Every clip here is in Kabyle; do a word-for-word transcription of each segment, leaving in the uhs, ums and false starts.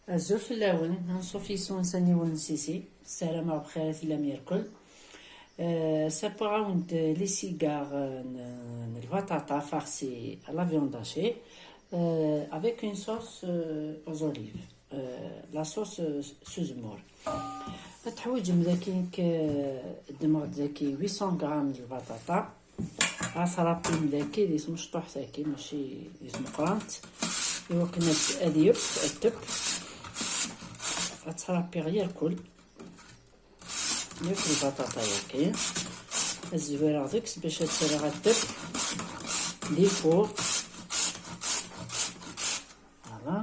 Azul fell-awen, anṣuf yes-wen s aniwel n Sisi. Ssarameɣ bxir i tellam yerkul. Euh, sappuɣ-awen-d les cigares, euh, n, n lbaṭaṭa farcies à la viande hachée, euh, avec une sauce, euh, aux olives. Euh, la sauce, euh, s uzemmur. Ad teḥwiǧem daki, k-, ddmeɣ-d daki huit cents grammes n lbaṭaṭa. Ad trapim daki di tmecṭuḥt-agi, mačči di tmeqrant, iwakken ad, ad yeb, ad teb. Ad trapiɣ yerkul, yerkul lbaṭaṭa-yagi. Ad zwireɣ deg-s bac ad tt-rreɣ ad teb di lfur. Voilà,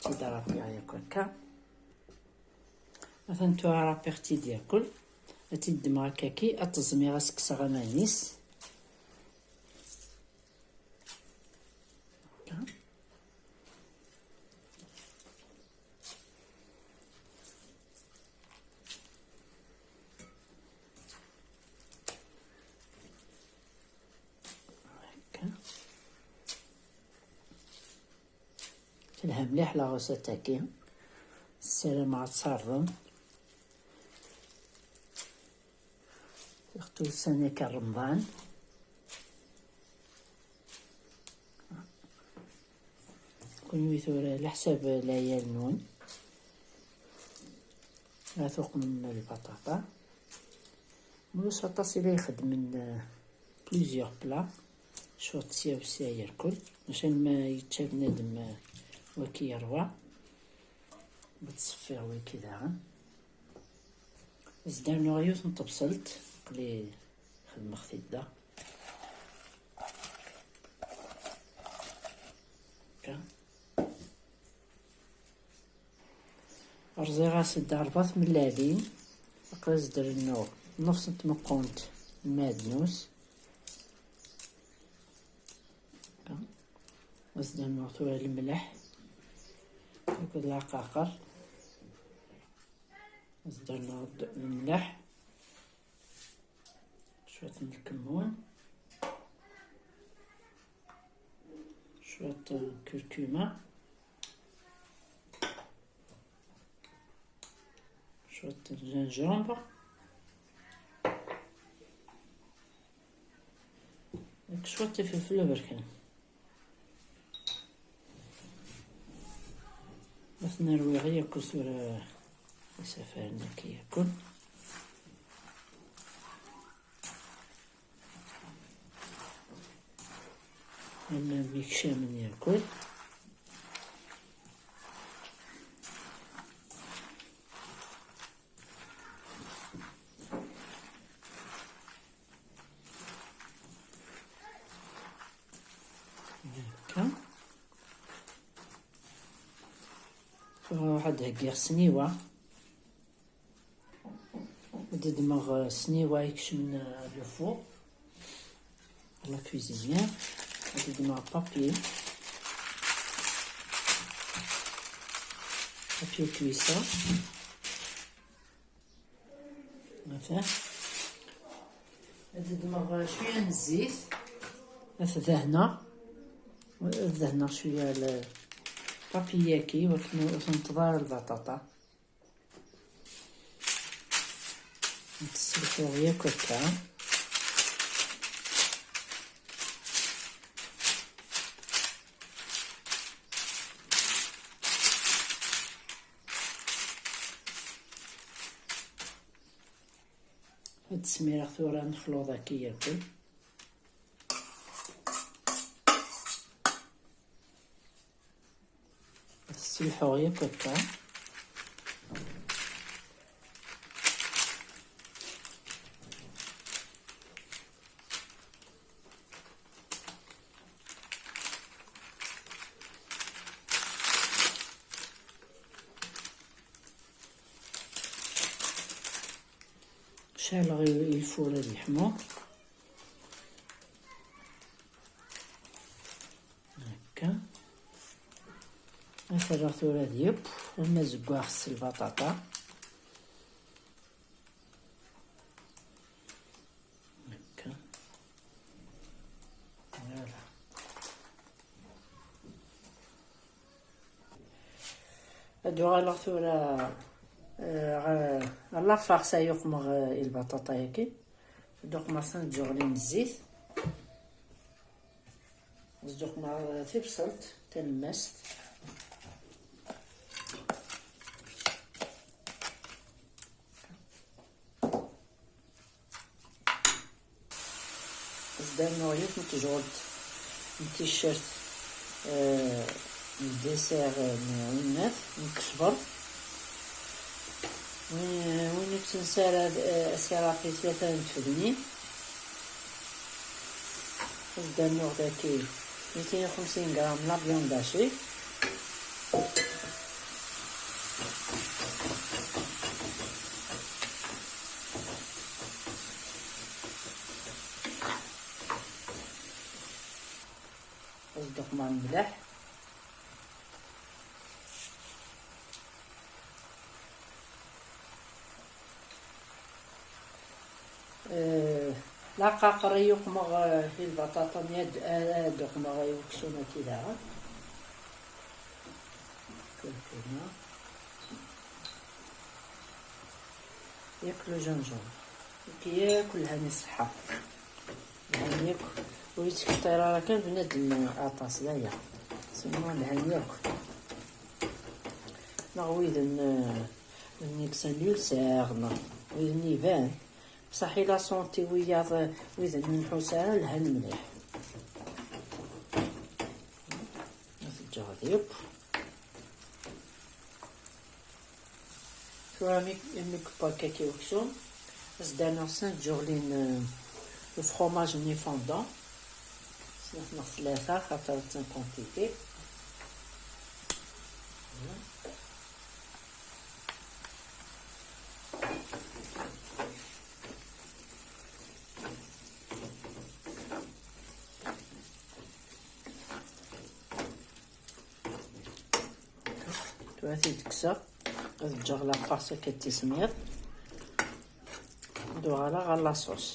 tt-id-rapiɣ yakk akka. Atan tura rapiɣ-tt-id yakk. Ad tt-id-ddmeɣ akkaki, ad tt-ẓmiɣ, ad s-kkseɣ aman-is. Akka. Akka. Telha mliḥ la recette-agi. Ssarameɣ ad tt-terrem. Surtout ussan-agi n Remḍan. Kunwi tura leḥsab lɛiyal-nwen. Ad tuqmem lbaṭaṭa. Ulac aṭas i la ixeddmen, euh, plusieurs plats. Cwiṭ sya u sya yerkul. Maca ma yečča bnadem, euh, waki yerwa. Ad ṣeffiɣ waki daɣen. Ad s-d-rnuɣ yiwet n tebṣelt, aql-i xedmeɣ-t-id da. Akka. Rẓiɣ-as-d rebɛa tmellalin, aql-i ad s-d-rnuɣ nefṣ n tmeqqunt n lmeɛdnus. Akka. Ad s-d-rnuɣ tura lemleḥ akked leɛqaqer. Ad s-d-rnuɣ lemleḥ, cwiṭ n lkemmun, cwiṭ n lkurkuma, cwiṭ n gingembre, d cwiṭ n ifelfel aberkan. Ad ten-rwiɣ yakk tura isafaren-agi yakk. Am mikcamen yakk. Akka. Ruḥ ad d-heggiɣ sniwa. Ad d-ddmeɣ, eh, sniwa ikecmen, eh, le four, la cuisinière. Ad d-ddmeɣ papier, papier cuisson. Ata. Ad d-ddmeɣ, eh, cwiya n zzit. Ad t-dehneɣ. Ad dehneɣ cwiya le papier-agi, wakken ur tenṭeḍ ara lbaṭaṭa. Ttselḥuɣ yakk akka. Ad d-smireɣ tura lexluḍ-agi yakk. Sselḥuɣ yakk akka. Ceɛleɣ i, i lfur ad yeḥmu. Akka. Ad t-rreɣ tura ad yeww, ama zeggaɣ s lbaṭaṭa. Akka. Voilà. Ad uɣaleɣ tura, eh, ɣer, ɣer la farce ay uqmeɣ, eh, i lbaṭaṭa-yagi. Ad uqmeɣ s nǧuɣlin n zzit. Ad uqmeɣ, eh, tibṣelt talemmast. Ad d-rnuɣ yiwet n tejɣelt n ticcert, eh, n dessert, eh, n winnat, n ukesber. Win, win ur ttensara, eh, asirap i tlata n tfednin. Ad d-rnuɣ daki mitin u xemsin gram la viande hachée. Ad d-uqmeɣ mliḥ. Eh, laqaqer i yuqmeɣ, eh, i lbaṭaṭa-nni ad, ad, ad uqmeɣ i uksum-agi daɣen. Kurkuma. Yak le gingembre. Yak, yak lhan i ṣṣeḥḥa. Lhan yakk. Ur yettkeṭṭir ara kan bnadem aṭas, d aya. Sinon lhan yakk. Neɣ widen, eh, widen yekksen l'ulcère, neɣ widen iban. Bṣaḥ i la santé wiyaḍ, eh, widen ur nḥus ara, lhan mliḥ. Ad t-ǧǧeɣ ad yakk. Tura mi, mi yewwa akka i uksum, ad s-d-rnuɣ snat tǧuɣlin, eh, n ufromaj-nni fondant. Snat neɣ tlata, xaṭer d tin quantité. Tura ad t-id-kkseɣ, ad ǧǧeɣ la farce akka d tismiḍ, ad uɣaleɣ ɣer la sauce.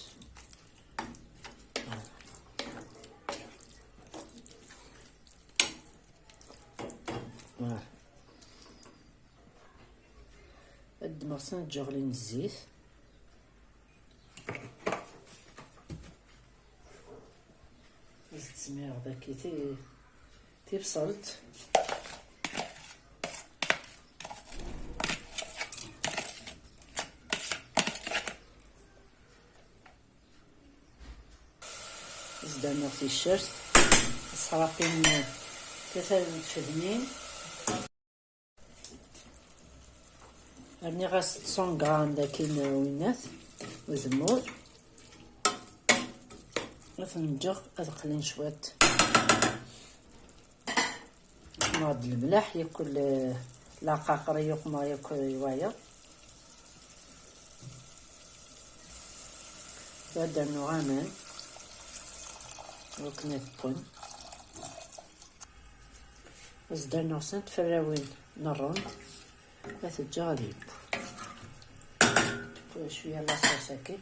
Voilà. Ad ddmeɣ snat tǧuɣlin n zzit. Ad s-d-smireɣ daki ti-, tibṣelt. Ad s-d-rnuɣ ticcert. Ṣṣrapin tlata n tfednin. Rniɣ-as cent gram dakin winnat uzemmur. Ad ten-ǧǧeɣ ad qlin cwiṭ. Neɣ d lemleḥ yakk, laqaqer yakk, ma yakk i wayeḍ. Ad d-rnuɣ aman akken ad wwen. Ad s-d-rnuɣ snat tferrawin n ṛṛund, ad t-ǧǧeɣ ad yeww. Cwiya la sauce-agi.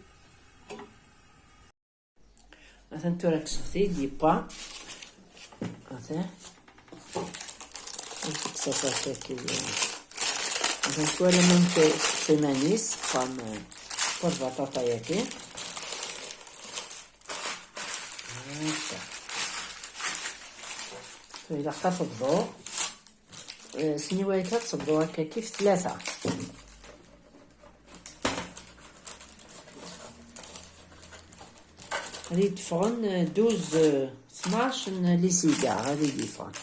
Atan tura kkseɣ-t-id, yewwa. Atan. Ad t-kkseɣ akka-agi. Atan twalam amek teṭṭef iman-is, comme, euh, pour lbaṭaṭa-yagi. Haka. Tura ilaq ad tebḍu. Eh, sniwa-yagi ad tebḍu akka kif tlata. Ad d-ffɣen, eh, douze, eh, tnac n les cigares, ad d-ffɣen.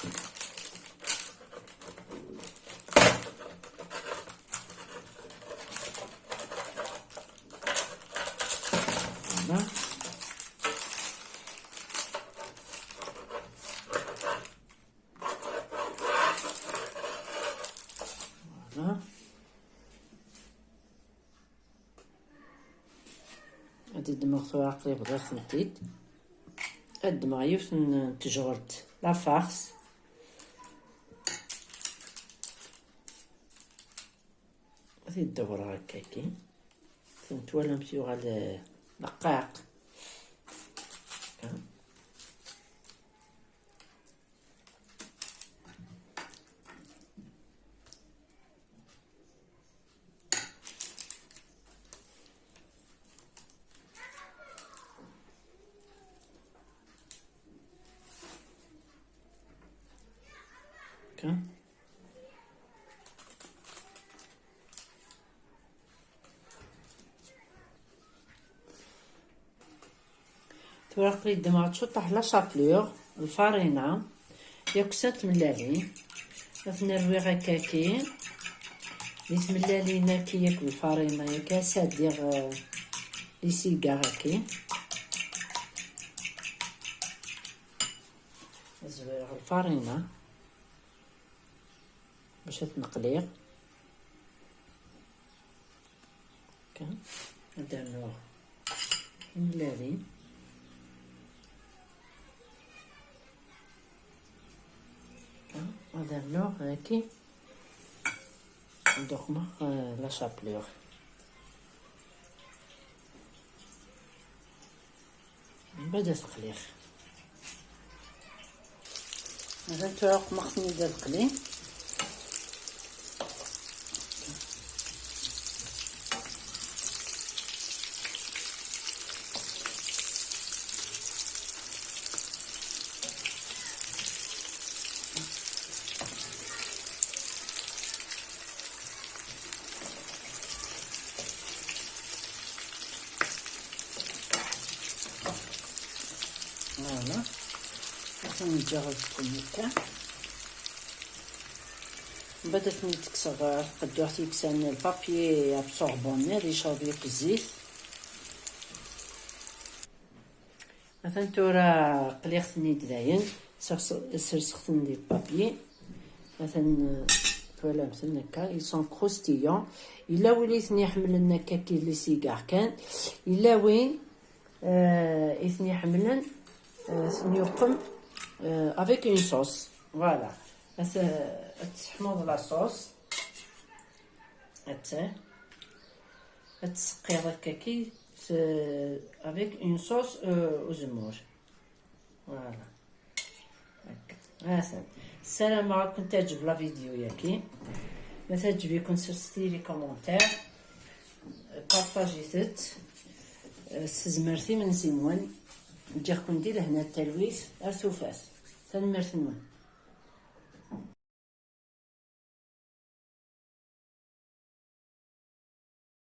Voilà. Voilà. Ad d-ddmeɣ tura aqrib ɣer tent-id. Ad ddmeɣ yiwet n tejɣelt, la farce. Ad t-id-dewreɣ akkagi. Twalam yuɣal, eh, rqiq. Ha? Kan. Tura aql-i ddmeɣ ccuṭaḥ la chapelure, lfarina, yakk snat tmellalin. Ad ten-rwiɣ akkaki. Di tmellalin-agi yakk lfarina, yakk ad sadiɣ, eh, les cigares-agi. Zwireɣ lfarina bac ad ten-qliɣ. Kan, ad rnuɣ timellalin. Kan, ad rnuɣ daki, ad uqmeɣ, eh, la chapelure. Mbeɛd ad qliɣ. Mazal tura qmeɣ-ten-id ad qlin. Voilà. Ad ten-ǧǧeɣ ad kkun akka. Mbeɛd ad ten-id-kkseɣ ɣer tqedduḥt yeksan le papier absorbant-nni, ad yecreb yakk zzit. Atan tura qliɣ-ten-id dayen, sers-, serseɣ-ten di papier. Atan, eh, twalam-ten akka, ils sont croustillants. Yella win i ten-iḥemmlen akka ki les cigares kan. Yella win, eh, i ten-iḥemmlen, eh, ten-yuqem, eh, avec une sauce. Voilà. Ad t-, ad tesseḥmuḍ la sauce. Ad t-, ad tseqqiḍ akka ki s-, avec une sauce, eh, uzemmur. Voilà. Akka. Atan. Ssarameɣ ad kent-teɛǧeb la vidéo-yagi. Ma teɛǧeb-iken, serset-iyi les commentaires. Partagez-tt. S tezmert imensi-nwen. Ǧǧiɣ-ken di lehna d talwit. Ar tufat. Tanemmirt-nwen.